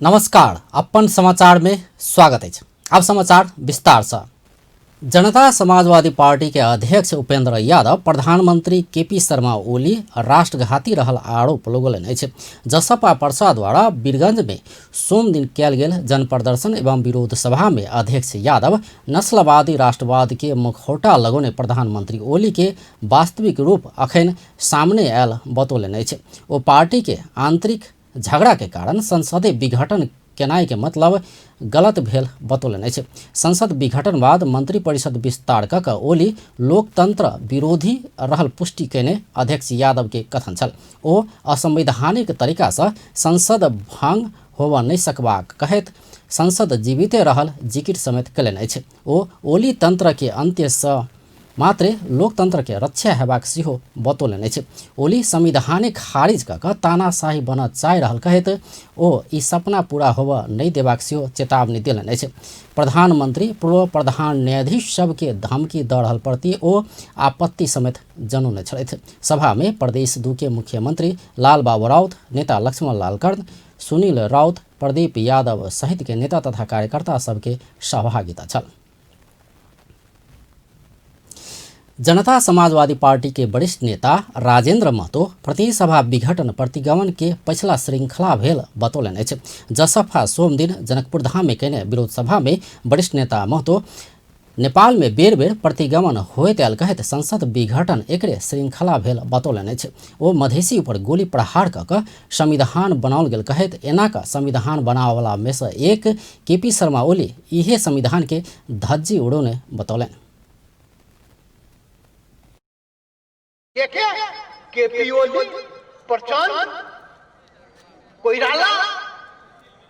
नमस्कार, अपन समाचार में स्वागत अछि। आब समाचार विस्तार से। जनता समाजवादी पार्टी के अध्यक्ष उपेंद्र यादव प्रधानमंत्री केपी शर्मा ओली राष्ट्रघाती रहल आरोप लगौलनि अछि। जसपा पर्सा द्वारा बीरगंज में सोमदिन कयल गेल जन प्रदर्शन एवं विरोध सभा में अध्यक्ष यादव नस्लवादी राष्ट्रवाद के मुखौटा लगौने प्रधानमंत्री ओली के वास्तविक रूप अखन सामने आयल बतौलनि अछि। ओ पार्टी के आंतरिक झगड़ा के कारण संसदीय विघटन केनाइ के मतलब गलत भेल बतौलनि अछि। संसद विघटन बाद मंत्रिपरिषद विस्तार कऽ कऽ ओली लोकतंत्र विरोधी रहल पुष्टि कयने अध्यक्ष यादव के कथन छल। ओ असंवैधानिक तरीका सँ संसद भंग होबय नहि सकबाक कहैत संसद जीविते रहल जिकिर समेत कयलनि अछि। ओ ओली तंत्र के अंत्य सँ मात्रे लोकतंत्र के रक्षा हेबाक सेहो बतौलनि अछि। ओली संविधाने खारिज कऽ कऽ तानाशाही बनऽ चाहि रहल कहैत ओ ई सपना पूरा होबय नहि देबाक सेहो चेतावनी देलनि अछि। प्रधानमंत्री पूर्व प्रधान न्यायाधीश सबके धमकी दऽ रहल प्रति ओ आपत्ति समेत जनौने छलथि। सभा में प्रदेश 2 के मुख्यमंत्री लाल बाबू राउत, नेता लक्ष्मण लाल कर्ण, सुनील राउत, प्रदीप यादव सहित के नेता तथा कार्यकर्ता सबके सहभागिता छल। जनता समाजवादी पार्टी के वरिष्ठ नेता राजेंद्र महतो प्रतिसभा विघटन प्रतिगमन के पछिला श्रृंखला भेल बतौलनि अछि। जसफा सोमदिन जनकपुर धाम में कयने विरोध सभा में वरिष्ठ नेता महतो नेपाल में बेर बेर प्रतिगमन होइत आयल कहैत संसद विघटन एकरे श्रृंखला भेल बतौलनि अछि। ओ मधेसी ऊपर गोली प्रहार कऽ कऽ संविधान बनाओल गेल कहैत एना कऽ संविधान बनाबऽवला में सँ एक केपी शर्मा ओली इहे संविधान के धज्जी उड़ौने बतौलनि। के के केपी ओली, प्रचंड, कोइराला,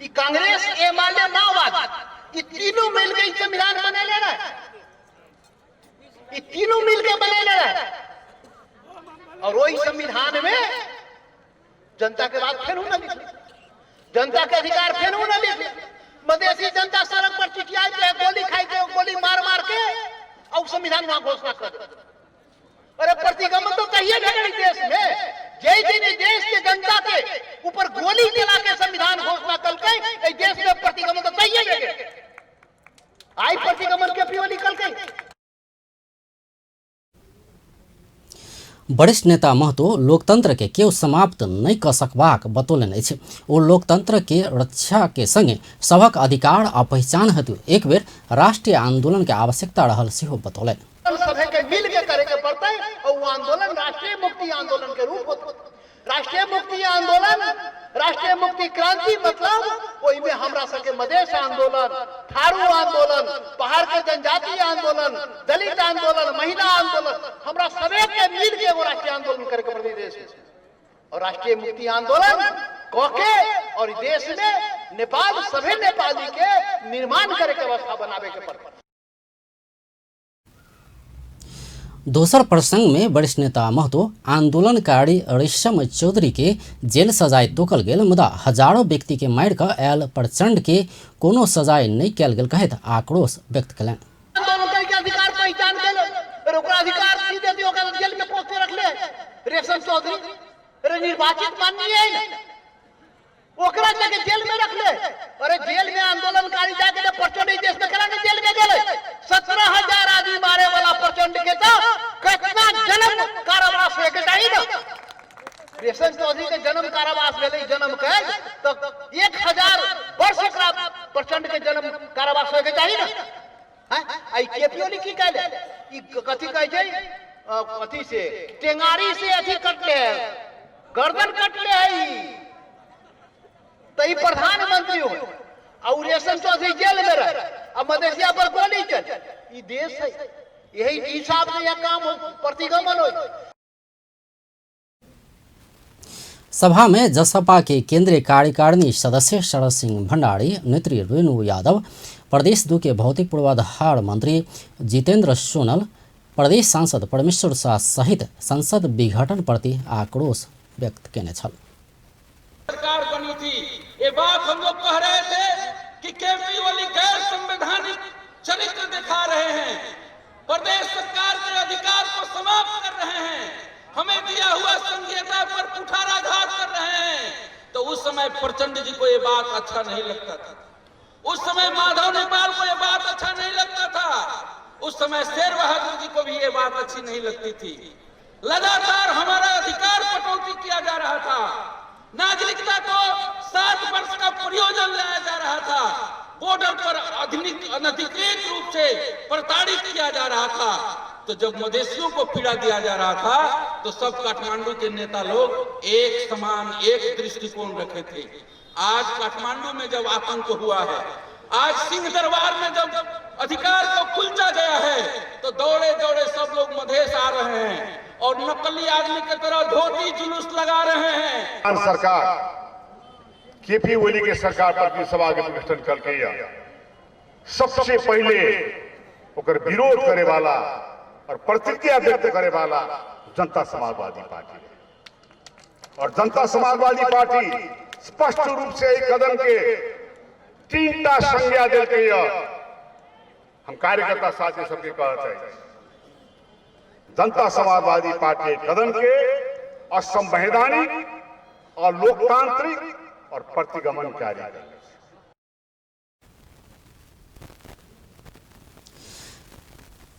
ई कांग्रेस, एमाले, माओवादी, ई तीनों मिल के संविधान बनेले रहे। ई तीनों मिल के बनेले रहे और वही संविधान में जनता के बात फेर न लिखले, जनता के अधिकार फेर न लिखले। मधेसी जनता सड़क पर चिचियाइत रहे, गोली खाई के, गोली मार मार के और संविधान वहां घोषणा कर दे। अरे प्रतिगमन तो चाहिए भेल देश में। जय दिन देश के जनता के ऊपर गोली चला के संविधान घोषणा कलकै, एहि देश में प्रतिगमन तो चाहिए भेल। आई प्रतिगमन के पियो निकलकै। वरिष्ठ नेता महतो लोकतंत्र के केओ समाप्त नहि कऽ सकबाक बतौलनि अछि। ओ लोकतंत्र के रक्षा के संगे सभक अधिकार आ पहिचान हेतु एक बेर राष्ट्रीय आंदोलन के आवश्यकता रहल सेहो बतौलनि। सभे के मिल के करे के पड़तै और वो आंदोलन राष्ट्रीय मुक्ति आंदोलन के रूप होतै। राष्ट्रीय मुक्ति आंदोलन, राष्ट्रीय मुक्ति क्रांति मतलब ओहि में हमरा सबके मधेश आंदोलन, थारू आंदोलन, पहाड़ के जनजाति आंदोलन, दलित आंदोलन, महिला आंदोलन, हमरा सबे के मिल के एगो राष्ट्रीय आंदोलन करे के पड़तै देश में। और राष्ट्रीय मुक्ति आंदोलन कऽ के और देश में नेपाल सभे नेपाली के निर्माण करे के अवस्था बनाबे के पड़तै। दोसर प्रसंग में वरिष्ठ नेता महतो आंदोलनकारी रेशम चौधरी के जेल सजाय तोकल गेल, मुदा हजारों व्यक्ति के मारि कऽ आयल प्रचंड के कोनो सजाय नहि कयल गेल कहैत आक्रोश व्यक्त कयलनि। आंदोलनकारी के अधिकार पहचान के अरे ओकरा अधिकार की देती, ओकरा जेल में पोस के रखले रेशम चौधरी। अरे निर्वाचित माननीय है ना, ओकरा जाके जेल में रखले। अरे जेल में आंदोलनकारी जाके जब प्रचंड देश में करा जेल में गेले, 17,000 आदमी मारे वाला प्रचंड के तो कितना जन्म कारावास होए के चाहिए ना। रेशम चौधरी के जन्म कारावास भेलै, जन्म के तो 1000 वर्ष एकरा प्रचंड के जन्म कारावास होए के चाहिए ना। हैं? आई केपी ओली की कहले, ई कथी कहै छै, कथी से टेंगारी से अथी कटले है, गर्दन कटले है ई। तो ई प्रधानमंत्री हो और रेशम चौधरी जेल में रहे और मधेसिया पर गोली चल, ई देश है, यही हिसाब से यह काम हो, प्रतिगमन हो। सभा में जसपा के केंद्रीय कार्यकारिणी सदस्य शरद सिंह भंडारी, नेत्री रेणु यादव, प्रदेश 2 के भौतिक पूर्वाधार मंत्री जितेंद्र सोनल, प्रदेश सांसद परमेश्वर शाह सहित संसद विघटन प्रति आक्रोश व्यक्त केने छल। सरकार बनी थी, ये बात हम लोग कह रहे थे कि केपी ओली गैर संवैधानिक चरित्र दिखा रहे हैं, प्रदेश सरकार के अधिकार को समाप्त कर रहे हैं, हमें दिया हुआ संघीयता पर कुठाराघात कर रहे हैं। तो उस समय प्रचंड जी को ये बात अच्छा नहीं लगता था, उस समय माधव नेपाल को ये बात अच्छा नहीं लगता था, उस समय शेर बहादुर जी को भी ये बात अच्छी नहीं लगती थी। लगातार हमारा अधिकार कटौती किया जा रहा था, नागरिकता को 7 वर्ष का प्रयोजन लाया जा रहा था, बॉर्डर पर अनधिकृत रूप से प्रताड़ित किया जा रहा था। तो जब मधेसियों को पीड़ा दिया जा रहा था तो सब काठमांडू के नेता लोग एक समान एक दृष्टिकोण रखे थे। आज काठमांडू में जब आतंक हुआ है, आज सिंह दरबार में जब अधिकार को कुलचा गया है, तो दौड़े दौड़े सब लोग मधेश आ रहे हैं और नकली आदमी की तरह धोती जुलूस लगा रहे हैं। सरकार केपी ओली के सरकार प्रतिनिधि सभा के गठन करके सबसे पहले ओकर विरोध करे वाला और प्रतिक्रिया व्यक्त करे वाला जनता समाजवादी पार्टी है। और जनता समाजवादी पार्टी स्पष्ट रूप से एक कदम के 3टा संज्ञा देलकै। हम कार्यकर्ता साथी सबके कह चाहे, जनता समाजवादी पार्टी कदम के असंवैधानिक और लोकतांत्रिक और प्रतिगमनकारी।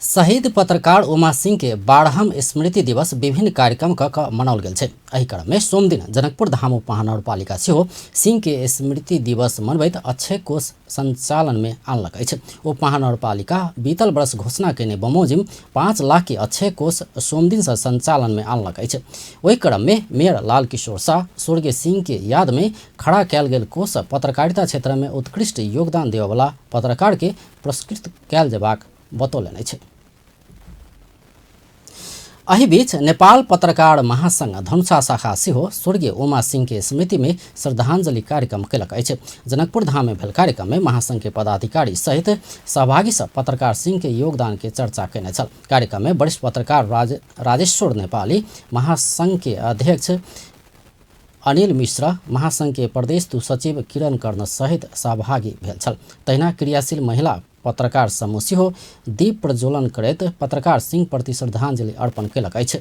शहीद पत्रकार उमा सिंह के 12म स्मृति दिवस विभिन्न कार्यक्रम क मनाओल गेल छै। एहि क्रम में सोमदिन जनकपुर धाम उपमहानगरपालिका सेहो सिंह के स्मृति दिवस मनबैत अक्षय कोष संचालन में आनलक अछि। उपमहानगरपालिका बीतल वर्ष घोषणा केने बमोजिम 5 लाख के अक्षय कोष सोमदिन से संचालन में आनलक अछि। ओहि क्रम में मेयर लाल किशोर शाह स्वर्गीय सिंह के याद में खड़ा कयल गेल कोष पत्रकारिता क्षेत्र में उत्कृष्ट योगदान देवऽवला पत्रकार के पुरस्कृत कयल जेबाक बतौलनि अछि। एहि बीच नेपाल पत्रकार महासंघ धनुषा शाखा सेहो स्वर्गीय उमा सिंह के स्मृति में श्रद्धांजलि कार्यक्रम केलक अछि। जनकपुर धाम में भेल कार्यक्रम में महासंघ के पदाधिकारी सहित सहभागी सब पत्रकार सिंह के योगदान के चर्चा केने छल। कार्यक्रम में वरिष्ठ पत्रकार राजेश्वर नेपाली, महासंघ के अध्यक्ष अनिल मिश्रा, महासंघ के प्रदेश सचिव किरण कर्ण सहित सहभागी भेल छल। तहिना क्रियाशील महिला पत्रकार समूह सेहो दीप प्रज्वलन करैत पत्रकार सिंह प्रति श्रद्धांजलि अर्पण केलक अछि।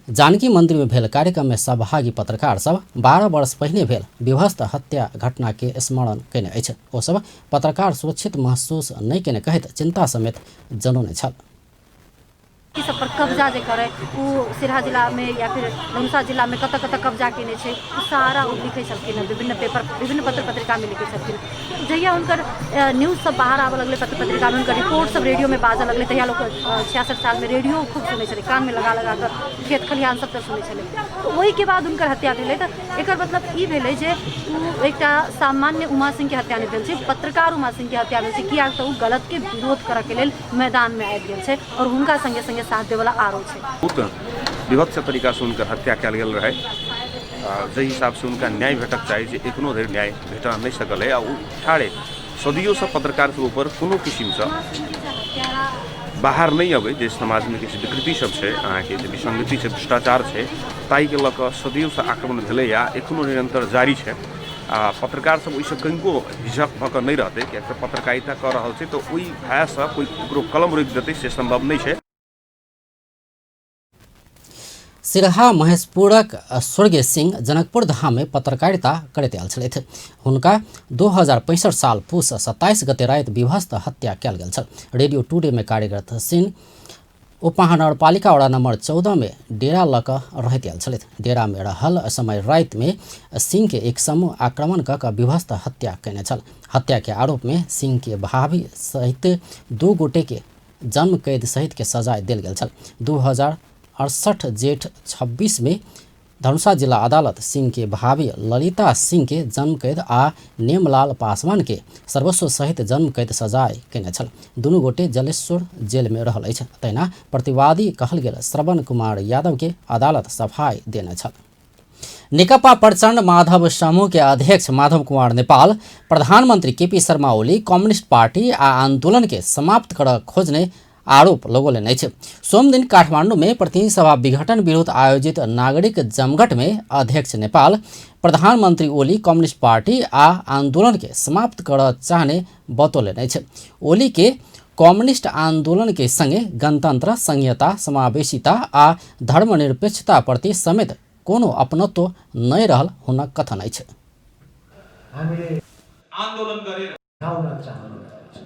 जानकी मंदिर में भेल कार्यक्रम में सहभागी पत्रकार सब 12 वर्ष पहिने भेल विभत्स हत्या घटना के स्मरण केने अछि। ओ सब पत्रकार सुरक्षित महसूस नहि केने कहैत चिंता समेत जनौने छल। सब पर कब्जा जे करे ओ सिरहा जिला में या फिर धनुषा जिला में कतऽ कतऽ कब्जा केने छै ओ सारा ओ लिखै छलखिन, विभिन्न पेपर विभिन्न पत्र पत्रिका में लिखै छलखिन। जहिया हुनकर न्यूज सब बाहर आबऽ लगलै पत्र पत्रिका में, हुनकर रिपोर्ट सब रेडियो में बाजऽ लगलै, तहिया लोक 66 साल में रेडियो खूब सुनै छलै, कान में लगा लगा कऽ खेत खलिहान सब तऽ सुनै छलै। तऽ ओहिके बाद हुनकर हत्या भेलै। तऽ एकर मतलब ई भेलै जे ओ एकटा सामान्य उमा सिंह के हत्या नहि भेल छै, पत्रकार उमा सिंह के हत्या भेल छै, किया तऽ ओ गलत के विरोध करऽ के लेल मैदान में आबि गेल छै और हुनका संगे संगे साथ देवला आरो छै। बहुत विभत्स तरीका से हुनकर हत्या कयल गेल रहै। जाहि हिसाबसँ हुनका न्याय भेटक चाही जे एखनो धरि न्याय भेटा नहि सकल है। आ ओ ठाड़े सदियोसँ पत्रकार सब ऊपर कोनो किसिमसँ बाहर नहि अबै, जे समाजमे किछु विकृति सब छै, अहाँके जे विसंगति छै, भ्रष्टाचार छै, ताहिके लऽ कऽ सदियोसँ आक्रमण भेलै आ एखनो निरंतर जारी छै। आ पत्रकार सब ओहिसँ कनिको हिचक भऽ कऽ नहि रहतै, किएक तऽ पत्रकारिता कऽ रहल छै तऽ ओहि भयसँ कोइ ककरो कलम रोकि देतै से सम्भव नहि छै। सिरहा महेशपुरक स्वर्गीय सिंह जनकपुर धाम में पत्रकारिता करैत आयल छलथि। हुनका 2065 साल पूस 27 गते राति विभत्स हत्या कयल गेल छल। रेडियो टुडे में कार्यरत सिंह उपमहानगरपालिका वडा नंबर 14 में डेरा लऽ कऽ रहैत आयल छलथि। डेरा में रहल समय राति में सिंह के एक समूह आक्रमण कऽ कऽ विभत्स हत्या कयने छल। हत्या के आरोप में सिंह के भाभी सहित 2 गोटे के जन्म कैद सहित के सजाय देल गेल छल। 2068 जेठ 26 में धनुषा जिला अदालत सिंह के भाभी ललिता सिंह के जन्म कैद आ नेमलाल पासवान के सर्वस्व सहित जन्म कैद सजाय केने छल। दुनू गोटे जलेश्वर जेल में रहल अछि। तहिना प्रतिवादी कहल गेल श्रवण कुमार यादव के अदालत सफाई देने छल। नेकपा प्रचण्ड माधव समूह के अध्यक्ष माधव कुमार नेपाल प्रधानमंत्री KP Sharma Oli communist party आ आंदोलन के समाप्त कर खोजने आरोप लगौलनि अछि। सोमदिन काठमांडू में प्रतिनिधि सभा विघटन विरुद्ध आयोजित नागरिक जमघट में अध्यक्ष नेपाल प्रधानमंत्री ओली कम्युनिस्ट पार्टी आ आंदोलन के समाप्त कर चाहने बतौलनि अछि। ओली के कम्युनिस्ट आंदोलन के संगे गणतंत्र, संघीयता, समावेशिता आ धर्मनिरपेक्षता प्रति समेत कोनो अपनत्व नहि रहल हुनक कथन अछि। हामीले आन्दोलन गरेर ल्याउन चाहनु छ।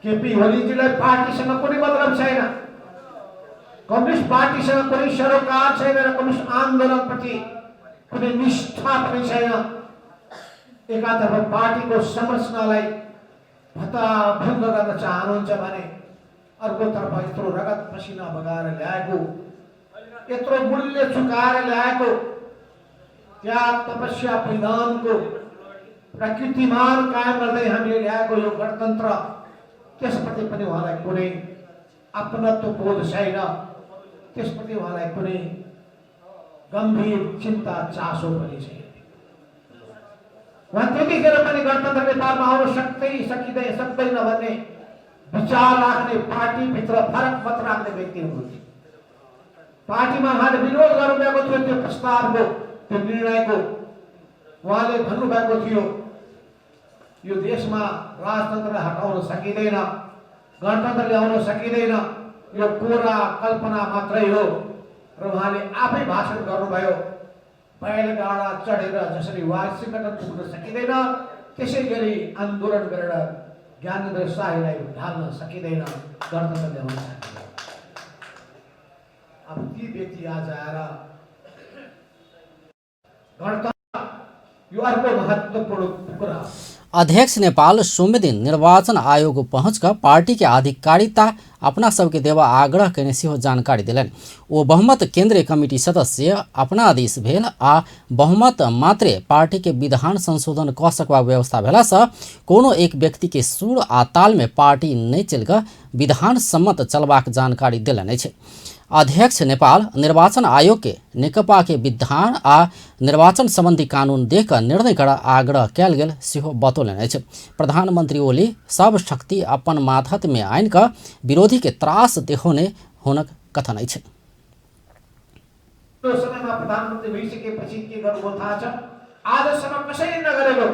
केपी ओलीजीलाई पार्टीसँग कुनै मतलब छैन, कम्युनिस्ट पार्टीसँग कुनै सरोकार छैन र कम्युनिस्ट आन्दोलनप्रति कुनै निष्ठा पनि छैन। एकातर्फ पार्टीको संरचनालाई भत्ताभङ्ग गर्न चाहनुहुन्छ भने अर्कोतर्फ यत्रो रगत पसिना बगाएर ल्याएको, यत्रो मूल्य चुकाएर ल्याएको त्याग तपस्या बलिदानको प्रकृतिमान कायम गर्दै हामीले ल्याएको यो गणतन्त्र, त्यसप्रति पनि उहाँलाई कुनै अपनत्व बोध छैन, त्यसप्रति उहाँलाई कुनै गम्भीर चिन्ता चासो पनि छैन। उहाँ त्यतिखेर पनि गणतन्त्र नेपालमा आउन सक्दै सकिँदै सक्दैन भन्ने विचार राख्ने, पार्टीभित्र फरक मत राख्ने व्यक्ति हुनुहुन्थ्यो। पार्टीमा उहाँले विरोध गर्नुभएको थियो त्यो प्रस्तावको, त्यो निर्णयको। उहाँले भन्नुभएको थियो यो देशमा राजतन्त्र हटाउन सकिँदैन, गणतन्त्र ल्याउन सकिँदैन, यो कोरा कल्पना मात्रै हो। र उहाँले आफै भाषण गर्नुभयो, बैलगाडा चढेर जसरी वासिङटन पुग्न सकिँदैन त्यसै गरी आन्दोलन गरेर ज्ञानेन्द्र शाहीलाई ढाल्न सकिँदैन, गणतन्त्र ल्याउन सकिँदैन। अब ती व्यक्ति आज आएर गणतन्त्र, यो अर्को महत्त्वपूर्ण कुरा हो। अध्यक्ष नेपाल सोमदिन निर्वाचन आयोग पहुँच कऽ पार्टी के आधिकारिकता अपना सबके देवा आग्रह कयने सेहो जानकारी देलनि। ओ बहुमत केंद्रीय कमिटी सदस्य अपना दिस भेल आ बहुमत मात्रे पार्टी के विधान संशोधन कऽ सकबाक व्यवस्था भेलासँ कोनो एक व्यक्ति के सुर आ ताल में पार्टी नहि चलि कऽ विधान सम्मत चलबाक जानकारी देलनि अछि। अध्यक्ष नेपाल निर्वाचन आयोग के नेकपा के विधान आ निर्वाचन संबंधी कानून देख कऽ निर्णय कर आग्रह कयल गेल सेहो बतौलनि अछि। प्रधानमंत्री ओली सब शक्ति अपन मातहत में आनि कऽ विरोधी के त्रास देखौने हुनक कथन अछि। त्यो समयमा प्रधानमन्त्री भइसकेपछि के गर्नुभयो थाहा छ? आजसम्म कसैले नगरेको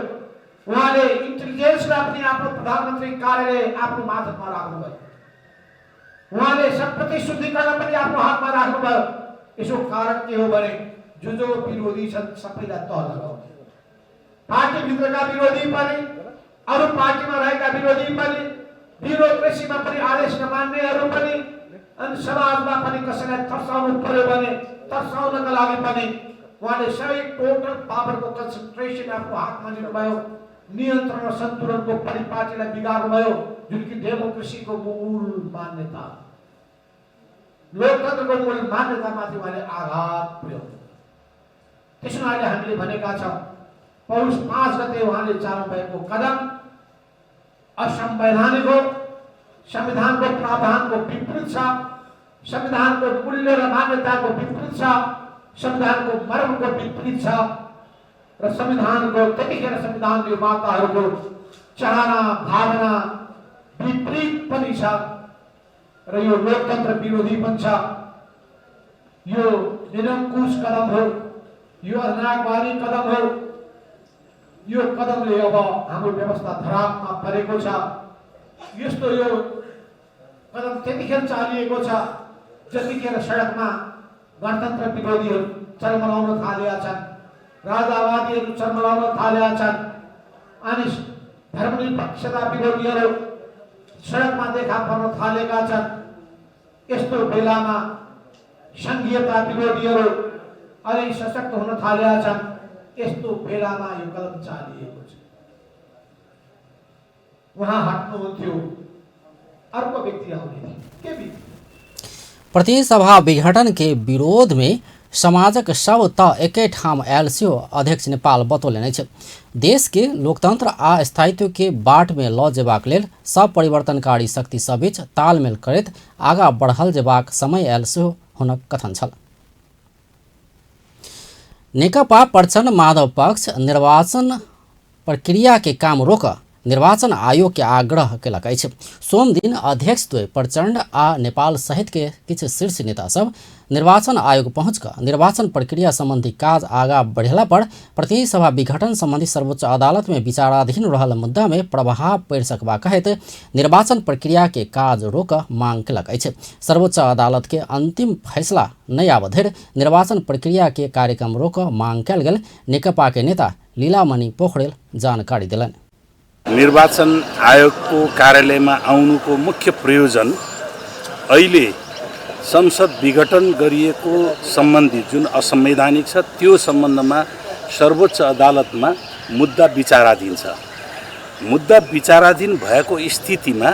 उहाँले इन्टेलिजेन्सलाई पनि आफ्नो प्रधानमन्त्री कार्यालय आफ्नो मातहतमा राख्नुभयो। उहाँले सम्पत्ति शुद्धिकरण पनि आफ्नो हातमा राख्नुभयो। यसको कारण के हो भने जो जो विरोधी छन् सबैलाई तह लगाउने, पार्टीभित्रका विरोधी पनि, अरू पार्टीमा रहेका विरोधी पनि, ब्युरोक्रेसीमा पनि आदेश नमान्नेहरू पनि, अनि समाजमा पनि कसैलाई तर्साउनु पर्यो भने तर्साउनका लागि पनि उहाँले सबै टोटल पावरको कन्सन्ट्रेसन आफ्नो हातमा लिनुभयो। नियन्त्रण र सन्तुलनको परिपाटीलाई बिगार्नुभयो, जुन कि डेमोक्रेसीको मूल मान्यता, लोकतन्त्रको मूल मान्यतामाथि उहाँले आघात पुर्याउनु। त्यसो हुनाले हामीले भनेका छौँ, पौष 5 गते उहाँले चाल्नु भएको कदम असंवैधानिक हो, संविधानको प्रावधानको विपरीत छ, संविधानको मूल्य र मान्यताको विपरीत छ, संविधानको मर्मको विपरीत छ र संविधानको त्यतिखेर संविधान निर्माताहरूको चाहना भावना विपरीत पनि छ र यो लोकतन्त्र विरोधी पनि छ। यो निरङ्कुश कदम हो, यो अधिनायकवादी कदम हो। यो कदमले अब हाम्रो व्यवस्था धरापमा परेको छ। यस्तो यो कदम त्यतिखेर चालिएको छ जतिखेर सडकमा गणतन्त्र विरोधीहरू चलमलाउन थालेका छन्, राजावादीहरू चलमलाउन थालेका छन्, अनि धर्मनिरपेक्षता विरोधीहरू सडकमा देखा पर्न थालेका छन्। यस्तो बेलामा सङ्घीयता विरोधीहरू अलि सशक्त हुन थालेका छन्। यस्तो बेलामा यो कदम चालिएको छ। उहाँ हट्नुहुन्थ्यो, अर्को व्यक्ति आउने थियो। के बित्यो? प्रतिनिधि विघटन के विरोध में समाजक सब तह एके ठाम आयल सेहो अध्यक्ष नेपाल बतौलनि अछि। देश के लोकतंत्र आ स्थायित्व के बाट में लऽ जेबाक लेल सब परिवर्तनकारी शक्ति सब बीच तालमेल करैत आगाँ बढ़ल जेबाक समय आयल सेहो हुनक कथन छल। नेकपा प्रचण्ड माधव पक्ष निर्वाचन प्रक्रिया के काम रोक निर्वाचन आयोग के आग्रह केलक अछि। सोमदिन अध्यक्ष द्वय प्रचण्ड आ नेपाल सहित के किछु शीर्ष नेता सब निर्वाचन आयोग पहुँच कऽ निर्वाचन प्रक्रिया संबंधी काज आगाँ बढ़ेला पर प्रतिनिधि सभा विघटन संबंधी सर्वोच्च अदालत में विचाराधीन रहल मुद्दा में प्रभाव पड़ि सकबा कहैत निर्वाचन प्रक्रिया के काज रोक मांग केलक अछि। सर्वोच्च अदालत के अंतिम फैसला नहि आबऽ धरि निर्वाचन प्रक्रिया के कार्यक्रम रोक मांग कयल गेल नेकपा के नेता लीलामणि पोखरेल जानकारी देलनि। निर्वाचन आयोगको कार्यालयमा आउनुको मुख्य प्रयोजन अहिले संसद विघटन गरिएको सम्बन्धी जुन असंवैधानिक छ त्यो सम्बन्धमा सर्वोच्च अदालतमा मुद्दा विचाराधीन छ। मुद्दा विचाराधीन भएको स्थितिमा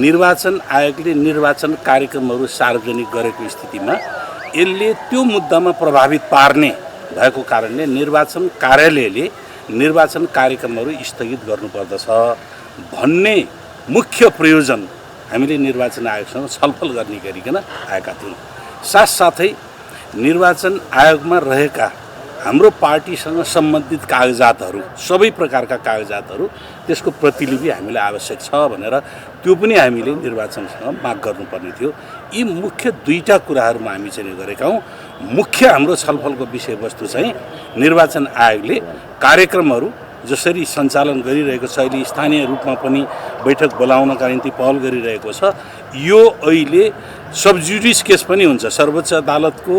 निर्वाचन आयोगले निर्वाचन कार्यक्रमहरू सार्वजनिक गरेको स्थितिमा यसले त्यो मुद्दामा प्रभावित पार्ने भएको कारणले निर्वाचन कार्यालयले निर्वाचन कार्यक्रमहरू स्थगित गर्नुपर्दछ भन्ने मुख्य प्रयोजन हामीले निर्वाचन आयोगसँग छलफल गर्ने गरिकन आएका थियौँ। साथसाथै निर्वाचन आयोगमा रहेका हाम्रो पार्टीसँग सम्बन्धित कागजातहरू, सबै प्रकारका कागजातहरू, त्यसको प्रतिलिपि हामीलाई आवश्यक छ भनेर त्यो पनि हामीले निर्वाचनसँग माग गर्नुपर्ने थियो। यी मुख्य दुईटा कुराहरूमा हामी चाहिँ गरेका हौँ। मुख्य हाम्रो छलफलको विषयवस्तु चाहिँ निर्वाचन आयोगले कार्यक्रमहरू जसरी सञ्चालन गरिरहेको छ, अहिले स्थानीय रूपमा पनि बैठक बोलाउनका निम्ति पहल गरिरहेको छ, यो अहिले सबजुडिस केस पनि हुन्छ। सर्वोच्च अदालतको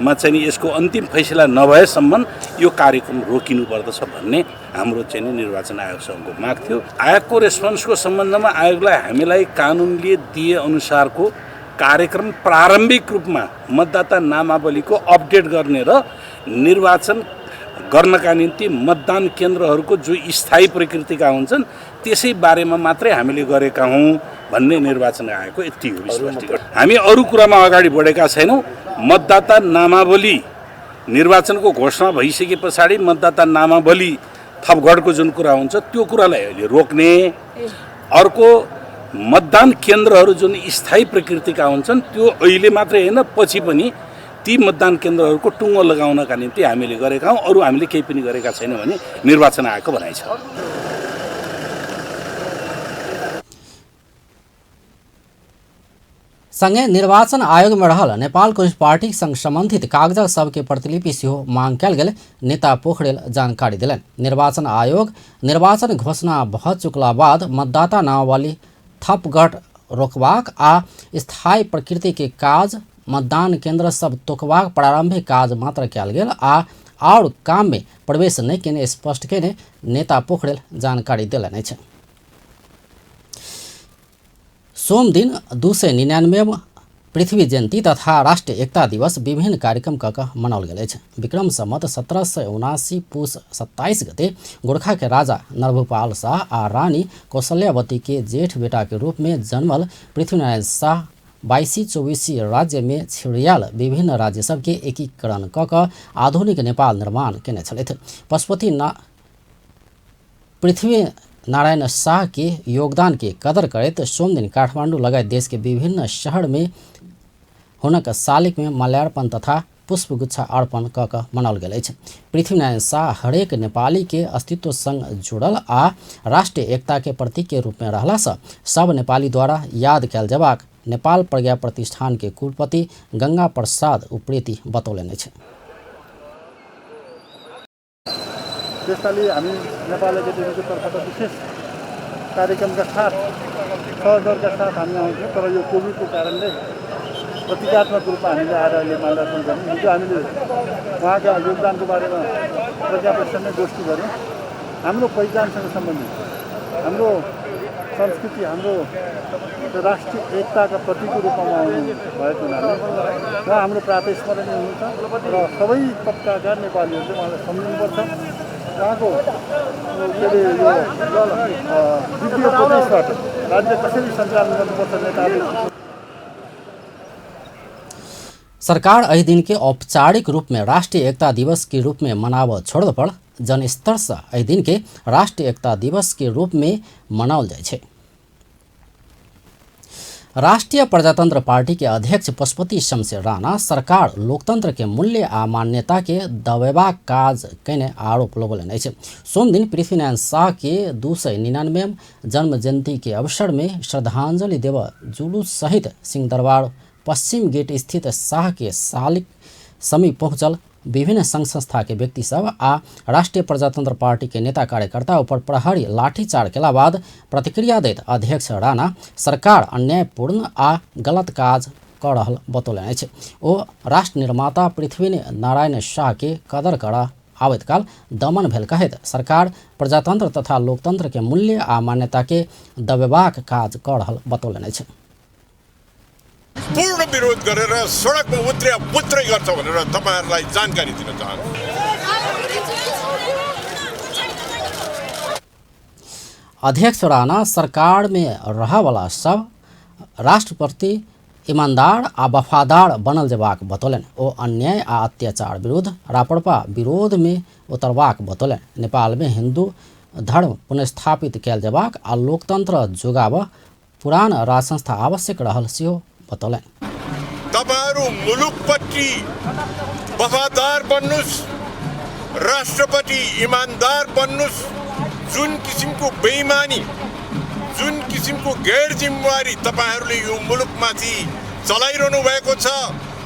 मा चाहिँ यसको अन्तिम फैसला नभएसम्म यो कार्यक्रम रोकिनुपर्दछ भन्ने हाम्रो चाहिँ निर्वाचन आयोगसँगको माग थियो। आयोगको रेस्पोन्सको सम्बन्धमा आयोगलाई हामीलाई कानुनले दिए अनुसारको कार्यक्रम प्रारम्भिक रूपमा मतदाता नामावलीको अपडेट गर्ने र निर्वाचन गर्नका निम्ति मतदान केन्द्रहरूको जो स्थायी प्रकृतिका हुन्छन् त्यसै बारेमा मात्रै हामीले गरेका हौँ भन्ने निर्वाचन आयोगको यति हो स्पष्टीकरण। हामी अरू कुरामा अगाडि बढेका छैनौँ। मतदाता नामावली निर्वाचनको घोषणा भइसके पछाडि मतदाता नामावली थपघटको जुन कुरा हुन्छ त्यो कुरालाई अहिले रोक्ने, अर्को मतदान केन्द्रहरू जुन स्थायी प्रकृतिका हुन्छन् त्यो अहिले मात्रै होइन पछि पनि ती मतदान केन्द्रहरूको टुङ्गो लगाउनका निम्ति हामीले गरेका हौँ। अरू हामीले केही पनि गरेका छैनौँ भने निर्वाचन आयोगको भनाइ छ। संगे निर्वाचन आयोग में रहल नेपाल कम्युनिस्ट पार्टी संग संबंधित कागजात सबके प्रतिलिपि सेहो मांग कयल गेल नेता पोखरेल जानकारी देलनि। निर्वाचन आयोग निर्वाचन घोषणा भऽ चुकला बाद मतदाता नामावली थपघट रोकबाक आ स्थायी प्रकृति के काज मतदान केंद्र सब तोकबाक प्रारंभिक काज मात्र कयल गेल आ और काम में प्रवेश नहि केने स्पष्ट केने नेता पोखरेल जानकारी देलनि अछि। सोमदिन 299 पृथ्वी जयंती तथा राष्ट्रिय एकता दिवस विभिन्न कार्यक्रम कऽ मनाओल गेल अछि। विक्रम संवत 1779 पुस 27 गते गोरखा के राजा नरभूपाल शाह आ रानी कौशल्यावती के जेठ बेटा के रूप में जन्मल पृथ्वीनारायण शाह 22-24 राज्य में छिड़ियाल विभिन्न राज्य सबके एकीकरण कऽ आधुनिक नेपाल निर्माण केने छलथि। पशुपति पृथ्वी नारायण शाह के योगदान के कदर करैत सोमदिन काठमाडौँ लगायत देश के विभिन्न शहर में हुनक शालिक में माल्यार्पण तथा पुष्पगुच्छा अर्पण कऽ मनाओल गेल अछि। पृथ्वीनारायण शाह हरेक नेपाली के अस्तित्व संग जुड़ल आ राष्ट्रिय एकता के प्रतीक के रूप में रहला सँ सब नेपाली द्वारा याद कयल जेबाक नेपाल प्रज्ञा प्रतिष्ठान के कुलपति गंगा प्रसाद उप्रेती बतौलनि अछि। त्यसकारणले हामी नेपाल एकाडेमीको तर्फबाट विशेष कार्यक्रमका साथ सहजका साथ हामी आउँछौँ, तर यो कोभिडको कारणले प्रतीकात्मक रूपमा हामीले आएर अहिले माल्यार्पण गर्यौँ। हिजो हामीले उहाँका योगदानको बारेमा प्रज्ञा प्रतिष्ठानमै गोष्ठी गऱ्यौँ। हाम्रो पहिचानसँग सम्बन्धित हाम्रो संस्कृति, हाम्रो राष्ट्रिय एकताका प्रतीकको रूपमा उहाँ आउनु भएको हुनाले उहाँ हाम्रो प्रातःस्मरणीय हुनुहुन्छ र सबै तबकाका नेपालीहरूले उहाँलाई सम्झिनुपर्छ। उहाँको के अरे यो वित्तीय प्रदेशबाट राज्य कसरी सञ्चालन गर्नुपर्छ नेताले। सरकार एहि दिन के औपचारिक रूप में राष्ट्रीय एकता दिवस के रूप में मनावऽ छोड़ल पर जनस्तर से एहि दिन के राष्ट्रीय एकता दिवस के रूप में मनाओल जाइ छै। राष्ट्रीय प्रजातंत्र पार्टी के अध्यक्ष पशुपति शमशेर राणा सरकार लोकतंत्र के मूल्य आ मान्यता के दबेबाक काज कयने आरोप लगौलनि अछि। सोमदिन पृथ्वीनारायण शाह के 299 जन्म जयंती के अवसर में श्रद्धांजलि देव जुलूस सहित सिंहदरबार पश्चिम गेट स्थित शाह के शालिक समीप पहुँचल विभिन्न संघ संस्था के व्यक्ति सब आ राष्ट्रीय प्रजातंत्र पार्टी के नेता कार्यकर्ता ऊपर प्रहरी लाठीचार्ज केला बाद प्रतिक्रिया दैत अध्यक्ष राणा सरकार अन्यायपूर्ण आ गलत काज कऽ रहल बतौलनि अछि। ओ राष्ट्र निर्माता पृथ्वी नारायण शाह के कदर करऽ आबैत काल दमन भेल कहैत सरकार प्रजातंत्र तथा लोकतंत्र के मूल्य आ मान्यता के दबेबाक काज कऽ रहल बतौलनि अछि। पूर्ण विरोध गरेर सडकमा उत्रे उत्रै गर्छ भनेर तपाईहरुलाई जानकारी दिन चाहन्छु। अध्यक्ष राणा सरकार में रहवाला सब राष्ट्रप्रति ईमानदार आ वफादार बनल जेबाक बतौलनि। ओ अन्याय आ अत्याचार विरुद्ध राप्रपा विरोध में उतरबाक बतौलनि। नेपाल में हिंदू धर्म पुनर्स्थापित कयल जेबाक आ लोकतंत्र जोगाब पुरान राज संस्था आवश्यक रहल सेहो बतौलनि। तपाईहरु मुलुकप्रति वफादार बन्नुस्, राष्ट्रप्रति ईमानदार बन्नुस्। जुन किसिमको बेइमानी, जुन किसिमको गैर जिम्मेवारी तपाईहरुले यो मुलुकमाथि चलाइरहनु भएको छ,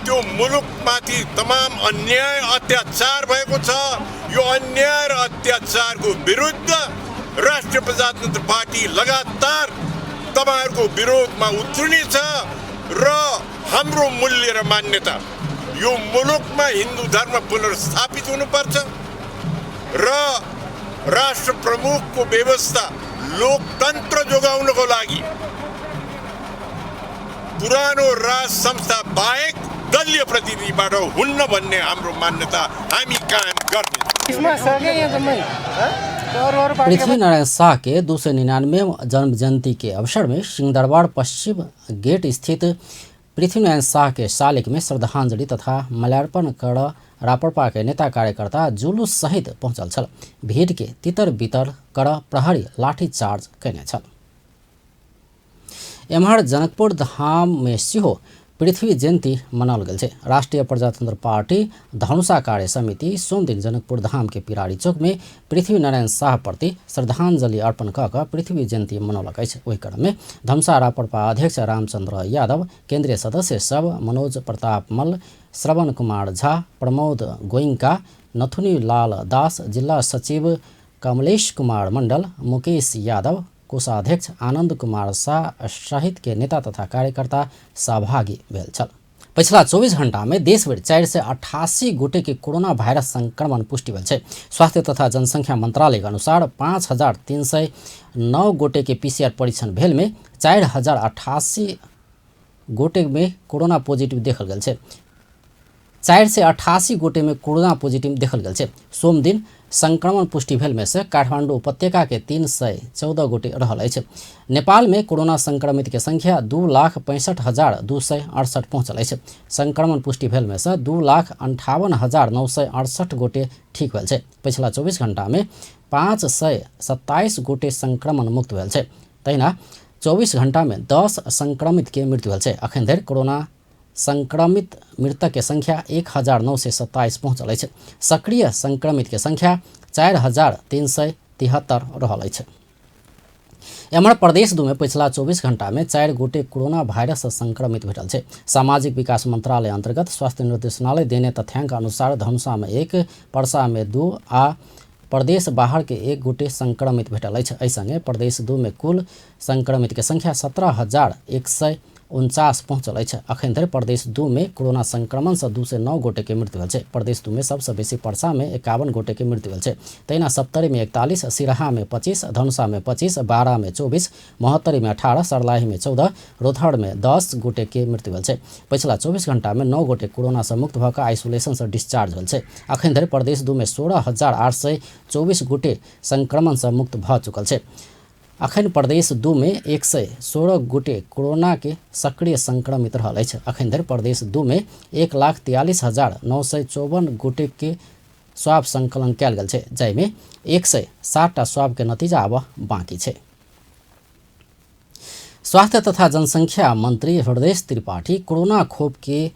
त्यो मुलुकमाथि तमाम अन्याय अत्याचार भएको छ। यो अन्याय र अत्याचारको विरुद्ध राष्ट्रिय प्रजातन्त्र पार्टी लगातार तपाईहरुको विरोधमा उत्रिनेछ र हाम्रो मूल्य र मान्यता यो मुलुकमा हिन्दू धर्म पुनर्स्थापित हुनुपर्छ र राष्ट्र प्रमुखको व्यवस्था लोकतन्त्र जोगाउनको लागि पुरानो राज संस्था बाहेक दलीय प्रतिनिधिबाट हुन्न भन्ने हाम्रो मान्यता हामी कायम गर्नेछौँ। पृथ्वीनारायण शाह के 299 जन्म जयंती के अवसर में सिंहदरबार पश्चिम गेट स्थित पृथ्वीनारायण शाह के शालिक में श्रद्धांजलि तथा माल्यार्पण कर राप्रपा के नेता कार्यकर्ता जुलूस सहित पहुंचल छल। भीड़ के तितर बितर कर प्रहरी लाठीचार्ज कयने छल। एम्हर जनकपुर धाम में सेहो पृथ्वी जयंती मनाओल गेल छै। राष्ट्रिय प्रजातंत्र पार्टी धनुषा कार्य समिति सोमदिन जनकपुर धाम के पिरारी चौक में पृथ्वीनारायण शाह प्रति श्रद्धांजलि अर्पण कऽ कऽ पृथ्वी जयंती मनौलक अछि। ओहि क्रम में धनुषा राप्रपा अध्यक्ष रामचंद्र यादव, केंद्रीय सदस्य सब मनोज प्रताप मल्ल, श्रवण कुमार झा, प्रमोद गोइंका, नथुनी लाल दास, जिला सचिव कमलेश कुमार मंडल, मुकेश यादव, कोषाध्यक्ष आनंद कुमार शाह सहित के नेता तथा कार्यकर्ता सहभागी भेल छल। पछिला 24 घंटा में देशभरि 488 गोटे के कोरोना वायरस संक्रमण पुष्टि भेल छै। स्वास्थ्य तथा जनसंख्या मंत्रालय के अनुसार 5309 गोटे के पीसीआर परीक्षण भेल में 4088 गोटे में कोरोना पॉजिटिव देखल गेल छै। 488 गोटे में कोरोना पॉजिटिव देखल गेल छै। सोमदिन संक्रमण पुष्टि भेल में से काठमांडू उपत्यका के 314 गोटे रहल अछि। नेपाल में कोरोना संक्रमित के संख्या 2,65,268 पहुंचल अछि। संक्रमण पुष्टि भेल में से 2,58,968 गोटे ठीक भेल छै। पछिला 24 घंटा में 527 गोटे संक्रमण मुक्त भेल छै। तहिना 24 घंटा में 10 संक्रमित के मृत्यु भेल छै। अखन धरि कोरोना संक्रमित मृतक के संख्या 1927 पहुंचल अछि। सक्रिय संक्रमित के संख्या 4373 रहल अछि। एम्हर प्रदेश 2 में पछिला 24 घंटा में 4 गोटे कोरोना वायरस संक्रमित भेटल छै। सामाजिक विकास मंत्रालय अंतर्गत स्वास्थ्य निर्देशनालय देने तथ्यांक अनुसार धनुषा में 1, परसा में 2 आ प्रदेश बाहर के 1 गोटे संक्रमित भेटल अछि। एहि संगे प्रदेश 2 में कुल संक्रमित के संख्या 17,149 पहुंचल अछि। अखन धरि प्रदेश 2 में कोरोना संक्रमण से 209 गोटे के मृत्यु भेल छै। प्रदेश 2 में सबसे बेसी परसा में 51 गोटे के मृत्यु भेल छै। तहिना सप्तरी में 41, सिरहा में 25, धनुषा में 25, बारा में 24, महोत्तरी में 18, सर्लाही में 14, रोथड़ में 10 गोटे के मृत्यु भेल छै। पछिला 24 घंटा में 9 गोटे कोरोना से मुक्त भऽ कऽ आइसोलेशन से डिस्चार्ज भेल छै। अखन धरि प्रदेश 2 में 16,824 गोटे संक्रमण से मुक्त भऽ चुकल छै। अखन प्रदेश 2 में 116 गोटे कोरोना के सक्रिय संक्रमित रहल अछि। अखन धरि प्रदेश 2 में 1,43,954 गोटे के स्वाब संकलन कयल गेल छै, जाहिमे 107 टा स्वाब के नतीजा आब बाकी छै। स्वास्थ्य तथा जनसंख्या मंत्री हृदय त्रिपाठी कोरोना खोप के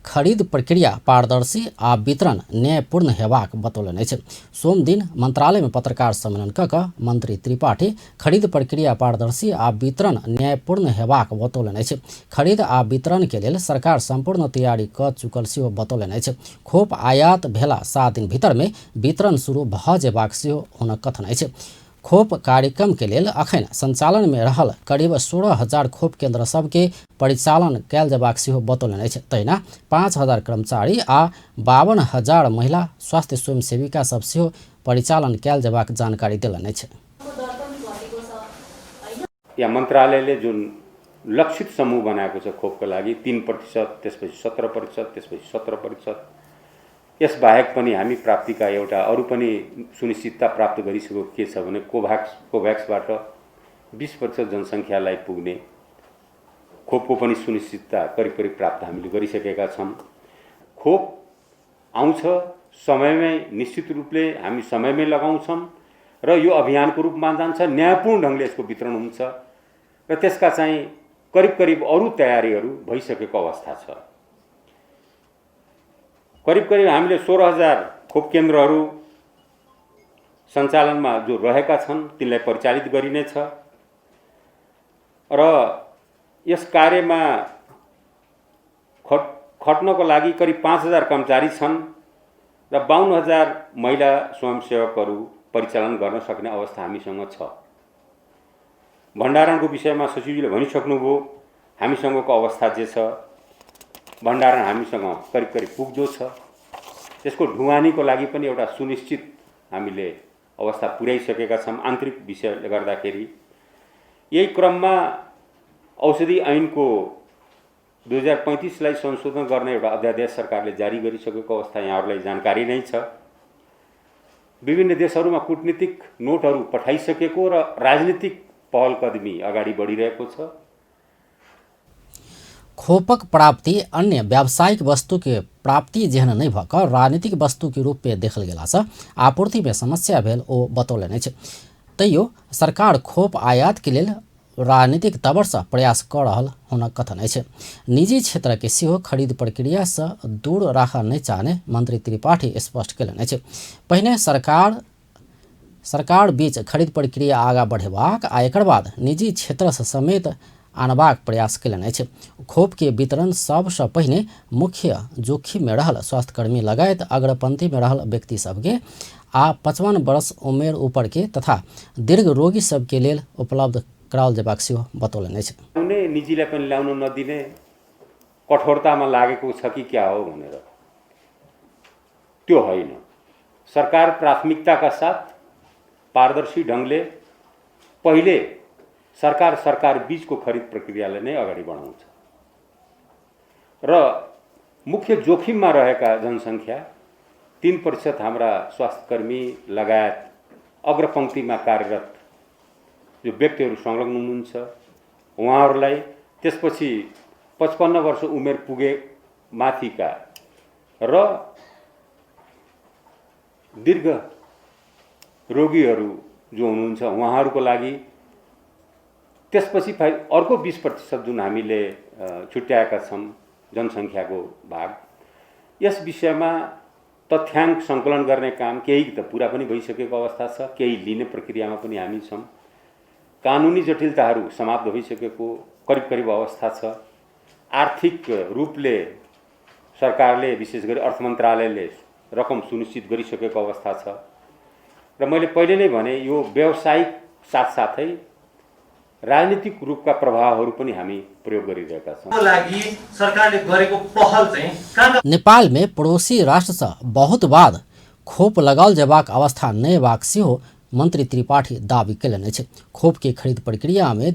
खरीद प्रक्रिया पारदर्शी आ वितरण न्यायपूर्ण हेबाक बतौलनि अछि। सोमदिन मंत्रालय में पत्रकार सम्मेलन कऽ कऽ मंत्री त्रिपाठी खरीद प्रक्रिया पारदर्शी आ वितरण न्यायपूर्ण हेबाक बतौलनि अछि। खरीद आ वितरण के लेल सरकार संपूर्ण तैयारी कऽ चुकल सेहो बतौलनि अछि। खोप आयात भेला 7 दिन भीतर में वितरण शुरू भऽ जेबाक सेहो हुनक कथन अछि। खोप कार्यक्रम के लेल अखन संचालन में रहल करीब 16,000 खोप केंद्र सबके परिचालन कयल जेबाक सेहो बतौलनि अछि। तहिना 5,000 कर्मचारी आ 52,000 महिला स्वास्थ्य स्वयंसेविका सब सेहो परिचालन कयल जेबाक जानकारी देलनि अछि। या मन्त्रालयले जुन लक्षित समूह बनाएको छ खोपको लागि 3%, त्यसपछि 17%, त्यसपछि 17%, यसबाहेक पनि हामी प्राप्तिका एउटा अरू पनि सुनिश्चितता प्राप्त गरिसकेको के छ भने कोभ्याक्सबाट 20% जनसङ्ख्यालाई पुग्ने खोपको पनि सुनिश्चितता करिब करिब प्राप्त हामीले गरिसकेका छौँ। खोप आउँछ समयमै, निश्चित रूपले हामी समयमै लगाउँछौँ र यो अभियानको रूपमा जान्छ, न्यायपूर्ण ढङ्गले यसको वितरण हुन्छ र त्यसका चाहिँ करिब करिब अरू तयारीहरू भइसकेको अवस्था छ। करिब करिब हामीले 16,000 खोप केन्द्रहरू सञ्चालनमा जो रहेका छन् तिनलाई परिचालित गरिनेछ र यस कार्यमा खट्नको लागि करिब 5,000 कर्मचारी छन् र 52,000 महिला स्वयंसेवकहरू परिचालन गर्न सक्ने अवस्था हामीसँग छ। भण्डारणको विषयमा सचिवजीले भनिसक्नुभयो, हामीसँगको अवस्था जे छ, भण्डारण हामीसँग करिब करिब पुग्दो छ। त्यसको ढुवानीको लागि पनि एउटा सुनिश्चित हामीले अवस्था पुर्याइसकेका छौँ आन्तरिक विषयले गर्दाखेरि। यही क्रममा औषधि ऐनको 2035लाई संशोधन गर्ने एउटा अध्यादेश सरकारले जारी गरिसकेको अवस्था यहाँहरूलाई जानकारी नै छ। विभिन्न देशहरूमा कूटनीतिक नोटहरू पठाइसकेको र राजनीतिक पहल कदमी अगाडि बढिरहेको छ। खोपक प्राप्ति अन्य व्यावसायिक वस्तु के प्राप्ति जेहन नहि भऽ कऽ राजनीतिक वस्तु के रूप में देखल गेलासँ आपूर्ति में समस्या भेल ओ बतौलनि अछि। तैयो सरकार खोप आयात के लेल राजनीतिक तवरसँ प्रयास कऽ रहल हुनक कथन अछि। निजी क्षेत्र के सेहो खरीद प्रक्रियासँ दूर राखऽ नहि चाहने मंत्री त्रिपाठी स्पष्ट कयलनि अछि। पहिने सरकार बीच खरीद प्रक्रिया आगाँ बढ़ेबाक आ एकर बाद निजी क्षेत्रसँ समेत आनबाक प्रयास कयलनि अछि। खोप के वितरण सबसँ पहिने मुख्य जोखिम में रहल स्वास्थ्यकर्मी लगायत अग्रपंक्ति में रहल व्यक्ति सबके आ 55 वर्ष उमेर ऊपर के तथा दीर्घ रोगी सबके लेल उपलब्ध कराओल जेबाक सेहो बतौलनि अछि। निजीलाई पनि ल्याउन नदिने कठोरतामा लागेको छ कि क्या हो भनेर, त्यो होइन। सरकार प्राथमिकताका साथ पारदर्शी ढङ्गले पहिले सरकार बीचको खरिद प्रक्रियालाई नै अगाडि बढाउँछ र मुख्य जोखिममा रहेका जनसङ्ख्या 3% हाम्रा स्वास्थ्यकर्मी लगायत अग्रपङ्क्तिमा कार्यरत जो व्यक्तिहरू संलग्न हुनुहुन्छ उहाँहरूलाई, त्यसपछि 55 वर्ष उमेर पुगे माथिका र दीर्घ रोगीहरू जो हुनुहुन्छ उहाँहरूको लागि, त्यसपछि अर्को 20% जुन हामीले छुट्याएका छौँ जनसङ्ख्याको भाग, यस विषयमा तथ्याङ्क सङ्कलन गर्ने काम केही त पुरा पनि भइसकेको अवस्था छ, केही लिने प्रक्रियामा पनि हामी छौँ। कानुनी जटिलताहरू समाप्त भइसकेको करिब करिब अवस्था छ। आर्थिक रूपले सरकारले, विशेष गरी अर्थ मन्त्रालयले रकम सुनिश्चित गरिसकेको अवस्था छ र मैले पहिले नै भने यो व्यावसायिक साथसाथै राजनीतिक रूपका प्रभावहरू पनि हामी प्रयोग गरिरहेका छौँ। लागि सरकारले गरेको पहल चाहिँ नेपाल में पड़ोसी राष्ट्रसँ बहुत बाद खोप लगाओल जेबाक अवस्था नहि हेबाक सेहो मंत्री त्रिपाठी दावी कयलनि अछि। खोप के खरीद प्रक्रिया में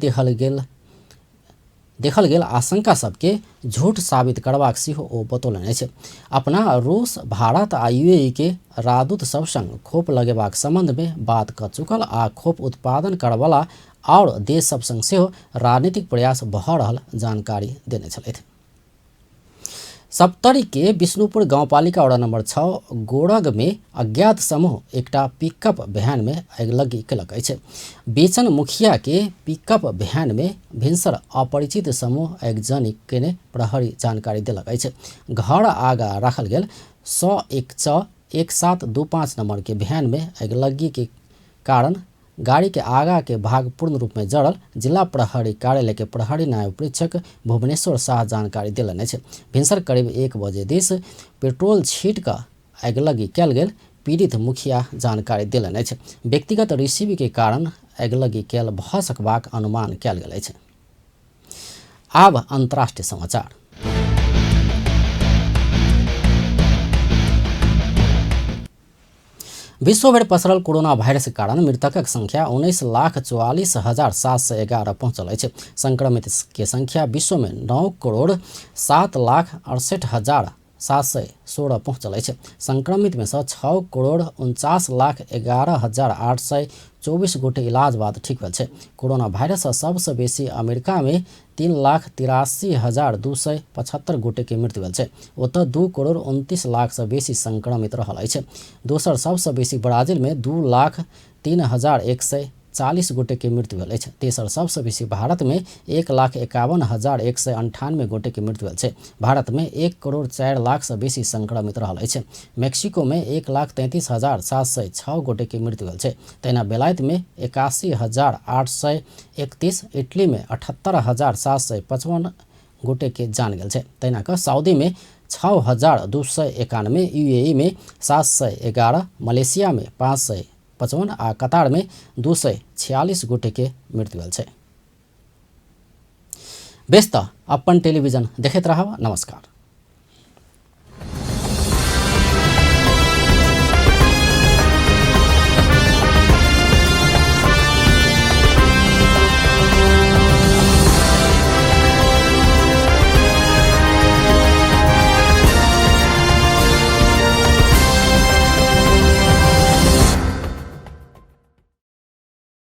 देखल गेल आशंका सबके झूठ साबित करबाक सेहो ओ बतौलनि अछि। अपना रूस, भारत आ यूएई के राजदूत सब संग खोप लगेबाक संबंध में बात कऽ चुकल आ खोप उत्पादन करवला और देश सब संग सेहो राजनीतिक प्रयास भऽ रहल जानकारी देने छलथि। सप्तरी के विष्णुपुर गाउँपालिका वडा नम्बर 6 गोरग में अज्ञात समूह एकटा पिकअप भ्यान में अगिलगी केलक अछि। बेचन मुखिया के पिकअप भ्यान में भिनसर अपरिचित समूह आगजनी केने प्रहरी जानकारी देलक अछि। घर आगा राखल गेल 101 1725 नंबर के भ्यान में अगिलगी के कारण गाड़ी के आगा के भाग पूर्ण रूप में जड़ल जिला प्रहरी कार्यालय के प्रहरी नायब परीक्षक भुवनेश्वर शाह जानकारी देलनि अछि। भिनसर करीब 1 बजे दिस पेट्रोल छीट कऽ अगिलगी कयल गेल। पीड़ित मुखिया जानकारी देलनि अछि। व्यक्तिगत रिसीवी के कारण अगिलगी कयल भऽ सकबाक अनुमान कयल गेल अछि। आब अंतर्राष्ट्रीय समाचार। विश्वभरि पसरल कोरोना वायरस के कारण मृतकक संख्या 19,44,711 पहुंचल अछि। संक्रमित के संख्या विश्व में 9,07,68,716 पहुंचल अछि। संक्रमित में सँ 6,49,11,824 गोटे इलाज बाद ठीक भेल छै। कोरोना वायरस सँ सबसँ बेसी अमेरिका में 3,83,275 गोटे के मृत्यु भेल छै। ओतय 2 करोड़ 29 लाख सँ बेसी संक्रमित रहल अछि। दोसर सबसँ बेसी ब्राजील में 2,03,140 गोटे के मृत्यु भेल अछि। तेसर सबसँ बेसी भारत में 1,51,198 गोटे के मृत्यु भेल छै। भारत में 1 करोड़ 4 लाख सँ बेसी संक्रमित रहल अछि। मेक्सिको में 1,33,706 गोटे के मृत्यु भेल छै। तहिना बेलायत में 81,831, इटली में 78,755 गोटे के जान गेल छै। तहिना कऽ सऊदी में 6,291, यूएई में 711, मलेशिया में 555 आ कतार में 246 गोटे के मृत्यु भेल छै। बेस, तऽ अपन टेलीविजन देखैत रहब। नमस्कार।